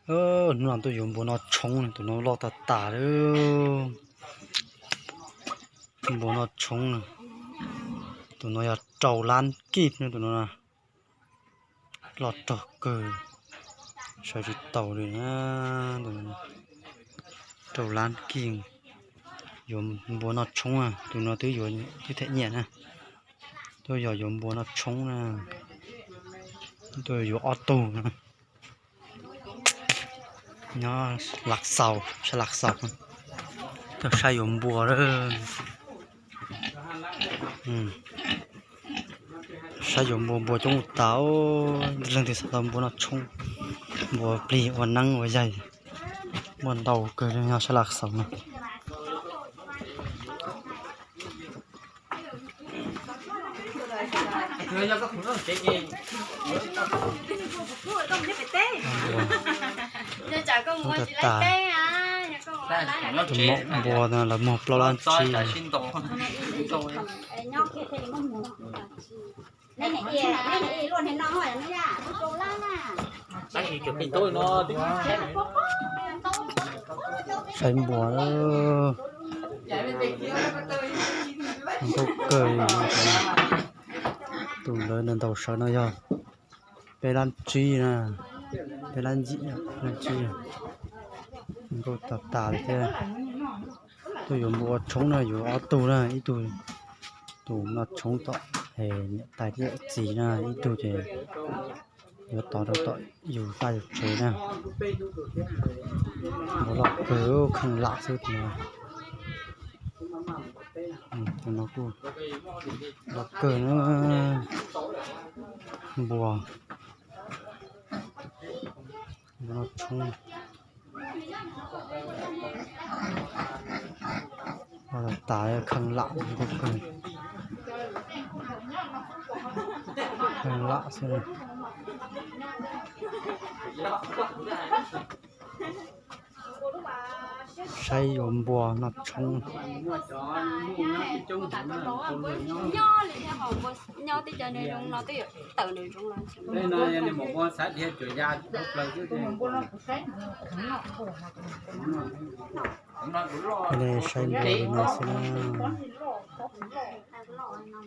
Hnub no tuaj yuav npua noj tshoob, tus no loj tas tas li. Npua noj tshoob na, tus no yog rau lab kij, tus no loj rog kawg, sawv tsis taus li. Rau lab kij, yuav npua noj tshoob, tus no twb yuav, twb them nyiaj na. Tuaj yog yuav npua noj tshoob na, tuaj yuav ob tug na. Nyob Lav Xaus, saib Lav Xaus, tuaj saib yuav npua lawm. Saib yuav npua, npua coob tas, leej twg xav tau npua noj tshoob, npua plig ua neeb ua yaig, muaj ntau kawg li. Nyob saib Lav Xaus no. Tus mom npua no lawv muag plaub lab tsib. Saib npua, ntau kawg. Tus lawv ntaus sawv no yog peb lab tsib na, peb lab yim, lab tsib. Nkauj tas tas li thiab. Tuaj yuav npua tshoob na, yuav ob tug na, ib tug tus noj tshoob tom niam tais thiab yawm txiv na, ib tug ces yuav tod rau tom yus vaj yus tsev na. Npua loj kawg, kheej lam xwb tus no. Tus no kuj loj kawg na. Npua, npua noj tshoob. Loj tas tas, kheej lam nkauj kawg. Kheej lam xwb. Saib yuav npua noj tshoob. Nej saib npua li no xwb na.